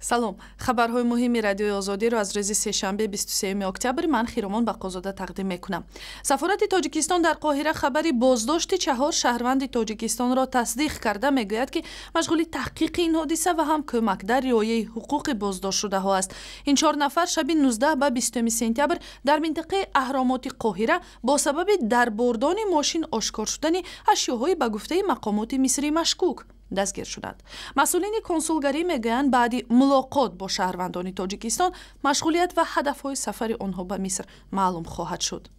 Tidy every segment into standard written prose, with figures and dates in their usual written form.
Салом. Хабарҳои муҳими Радиои Озодиро аз рӯзи сешанбе, 23 октябр, ман Хиромон Бақозода тақдим мекунам. Сафорати Тоҷикистон дар Қоҳира хабари боздошти чаҳор шаҳрванди Тоҷикистонро тасдиқ карда, мегӯяд, ки машғули таҳқиқи ин ҳодиса ва ҳам кӯмак дар риояи ҳуқуқи боздоштшудаҳо аст. Ин чор нафар шаби 19 ба 20 сентябр дар минтақаи Аҳромоти Қоҳира бо сабаби дар бордони мошин ошкор шудани ашёҳои ба гуфтаи мақомоти мисрӣ машкук дастгир шуданд. Масъулини консулгарӣ мегӯянд, баъди мулоқот бо шаҳрвандони Тоҷикистон машғулият ва ҳадафҳои сафари онҳо ба Миср маълум хоҳад шуд.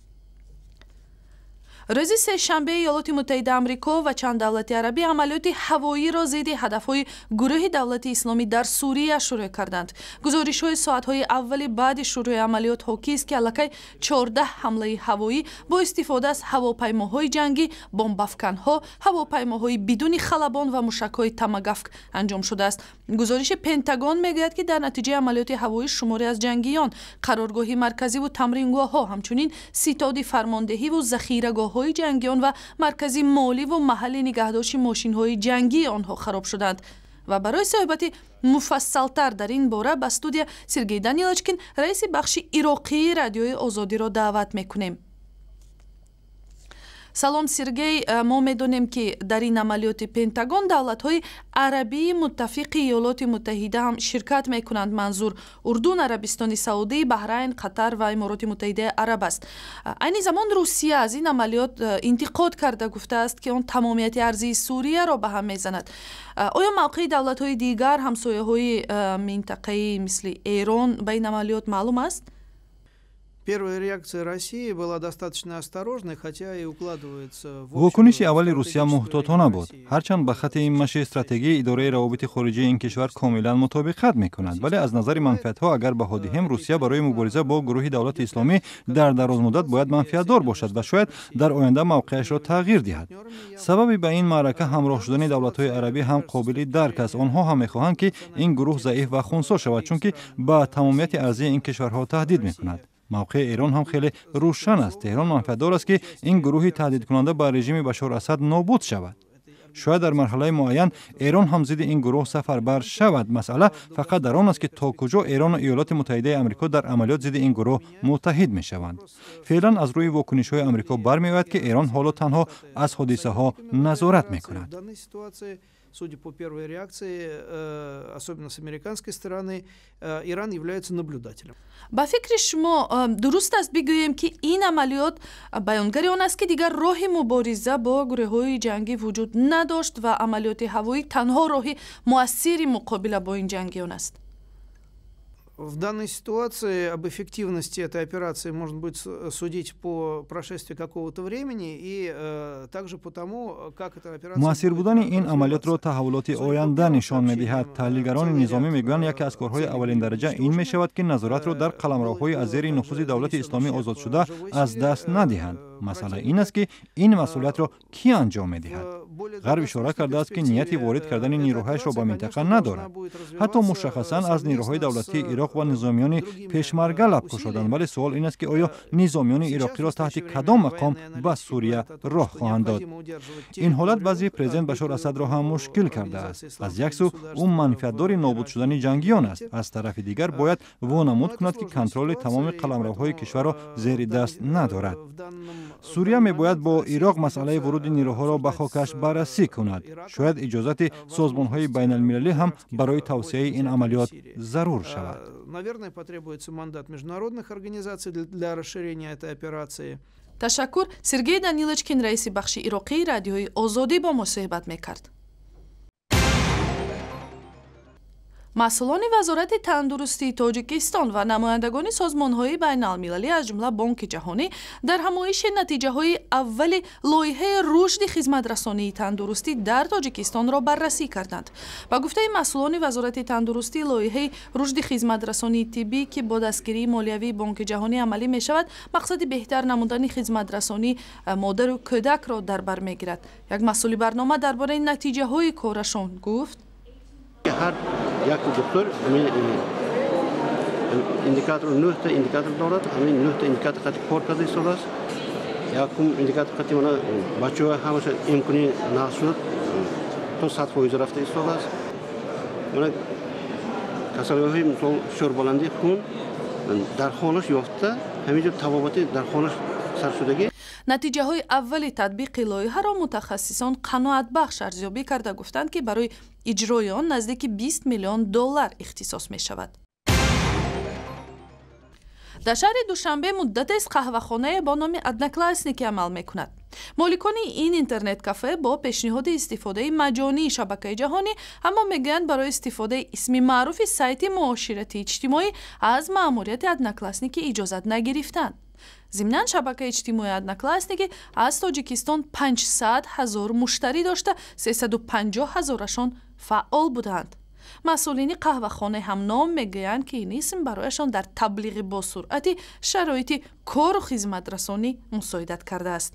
Рӯзи сешанбе Иёлоти Муттаҳида Амрико ва чанд давлати арабӣ амалиёти ҳавоиро зидди ҳадафҳои гурӯҳи Давлати Исломӣ дар Сурия шурӯъ карданд. Гузоришҳои соатҳои аввали баъди шурӯъи амалиёт ҳокист, ки аллакай 14 ҳамлаи ҳавоӣ бо истифода аз ҳавопаймоҳои ҷангӣ, бомбафканҳо, ҳавопаймоҳои бидуни халабон ва мушакҳои Томагавк анҷом шудааст. Гузориши Пентагон мегӯяд, ки дар натиҷаи амалиёти ҳавоӣ шуморе аз ҷангиён, қароргоҳи марказиву тамрингоҳҳо, ҳамчунин ситоди фармондеҳиву захирагоҳ ҳои ҷангиён ва маркази моливу маҳалли нигаҳдошти мошинҳои ҷангии онҳо хароб шуданд. Ва барои суҳбати муфассалтар дар ин бора ба студия Сергей Данилочкин, раиси бахши ироқии Радиои Озодиро даъват мекунем. Салом, Сергей. Мо медонем, ки дар ин амалиёти Пентагон давлатҳои арабии муттафиқи Иёлоти Муттаҳида ҳам ширкат мекунанд. Манзур Урдун, Арабистони Саудӣ, Баҳрайн, Қатар ва Имороти Муттаҳидаи Араб аст. Айни замон Русия аз ин амалиёт интиқод карда, гуфтааст, ки он тамомияти арзии Сурияро ба ҳам мезанад. Оё мавқеи давлатҳои дигар, ҳамсояҳои минтақаи, мисли Эрон, ба ин амалиёт маълум аст? Первая реакция России была достаточно осторожной, хотя и укладывается в Вокуниши аввали Русия муҳтотона буд, ҳарчанд ба хати маши стратегии идораи равобити хориҷии ин кишвар комилан мутобиқат мекунад. Вале аз назари манфиатҳо агар баҳо диҳем, Русия барои мубориза бо гурӯҳи Давлати Исломӣ дар дарозмуддат бояд манфиатдор бошад ва шояд дар оянда мавқеашро тағйир диҳад. Сабаби ба ин маърака ҳамроҳ шудани давлатҳои арабӣ ҳам қобили дарк аст. Онҳо ҳам мехоҳанд, ки ин гурӯҳ заиф ва хунсо шавад, чунки ба тамомияти арзии ин кишварҳо таҳдид мекунад. Мавқеи Эрон ҳам хеле рӯшан аст. Теҳрон манфиатдор аст, ки ин гурӯҳи таҳдидкунанда ба режими Башор Асад нобуд шавад. Шояд дар марҳалаи муайян Эрон ҳам зидди ин гурӯҳ сафарбар шавад. Масъала фақат дар он аст, ки то куҷо Эрону Иёлоти Муттаҳидаи Амрико дар амалиёт зидди ин гурӯҳ муттаҳид мешаванд. Феълан аз рӯи вокунишҳои Амрико бармеояд, ки Эрон ҳоло танҳо аз ҳодисаҳо назорат мекунад. Судя по первой реакции, особенно с американской стороны, Иран является наблюдателем. Ба фикри шумо, дуруст аст бигӯем, ки ин амалиёт баёнгари он аст, ки дигар роҳи мубориза бо гурӯҳҳои ҷангӣ вуҷуд надошт ва амалиёти ҳавоӣ танҳо роҳи муассири муқобила бо ин ҷангиён аст? В данной ситуации об эффективности этой операции можно будет судить по прошествии какого-то времени и также по тому, как эта операция. Муассир будани ин амалиётро таҳаввулоти оянда нишон медиҳад. Таҳлилгарони низомӣ мегӯянд, яке аз корҳои аввалиндараҷа ин мешавад, ки назоратро дар қаламравҳои аз зери нуфузи Давлати Исломӣ озодшуда аз даст надиҳанд. Масъала ин аст, ки ин масъулиятро кӣ анҷом медиҳад. Ғарб ишора кардааст, ки нияти ворид кардани нирӯҳояшро ба минтақа надорад. Ҳатто мушаххасан аз нирӯҳои давлатии Ироқ ва низомиёни пешмарга лаб кушоданд. Вале суол ин аст, ки оё низомиёни ироқиро таҳти кадом мақом ба Сурия роҳ хоҳанд дод. Ин ҳолат вазъи президент Башор Асадро ҳам мушкил кардааст. Аз як сӯ ӯ манфиатдори нобуд шудани ҷангиён аст, аз тарафи дигар бояд вонамуд кунад, ки контроли тамоми қаламравҳои кишварро зери даст надорад. Сурия мебояд бо Ироқ масъалаи вуруди нирӯҳоро ба хокаш баррасӣ кунад. Шояд иҷозати созмонҳои байналмилалӣ ҳам барои тавсеаи ин амалиёт зарур шавад. Наверное, потребуется мандат международных организаций для расширения этой операции. Ташаккур. Сергей Данилочкин, раиси бахши ироқии Радиои Озодӣ, бо мо суҳбат мекард. Масъулони Вазорати тандурустии Тоҷикистон ва намояндагони созмонҳои байналмилалӣ, аз ҷумла Бонки Ҷаҳонӣ, дар ҳамоиши натиҷаҳои аввали лоиҳаи рушди хизматрасонии тандурустӣ дар Тоҷикистонро баррасӣ карданд. Ба гуфтаи масъулони Вазорати тандурустӣ, лоиҳаи рушди хизматрасонии тиббӣ, ки бо дастгирии молиявии Бонки Ҷаҳонӣ амалӣ мешавад, мақсади беҳтар намудани хизматрасонии модару кӯдакро дар бар мегирад. Як масъули барнома дар бораи натиҷаҳои корашон гуфт: Ҳар як доктор индикатор, нӯҳта индикатор дорад. Ҳамин нӯҳта индикатор қати кор карда истодааст. Якум индикатор қати мана бачаҳо ҳамаша имкони нағз шуд, то 100% рафта истодааст. Мана Касалиҳои, мисол, фишорбаландии хун дар хонаш ёфта, ҳамин ҷо табобати дар хонаш саршудагӣ. Натиҷаҳои аввали татбиқи лоиҳаро мутахассисон қаноатбахш арзёбӣ карда, гуфтанд, ки барои иҷрои он наздики 20 миллион доллар ихтисос мешавад. Дар шаҳри Душанбе муддатест қаҳвахонае бо номи «Одноклассники» амал мекунад. Моликони ин интернет-кафе бо пешниҳоди истифодаи маҷонии шабакаи ҷаҳонӣ, аммо мегӯянд, барои истифодаи исми маъруфи сайти муоширати иҷтимоӣ аз маъмурияти «Одноклассники» иҷозат нагирифтанд. Зимнан, шабакаи иҷтимоии «Одноклассники» аз Тоҷикистон 500 ҳазор муштарӣ дошта, 350 ҳазорашон фаъол буданд. Масъулини қаҳвахонаи ҳамном мегӯянд, ки ин исм барояшон дар таблиғи босуръати шароити кору хизматрасонӣ мусоидат кардааст.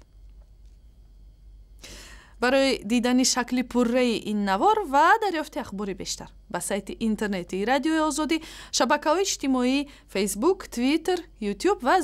Барои дидани шакли пурраи ин навор ва дарёфти ахбори бештар ба сайти интернетии Радиои Озодӣ, шабакаҳои иҷтимоӣ, Фейсбук, Твиттер, Ютуб ва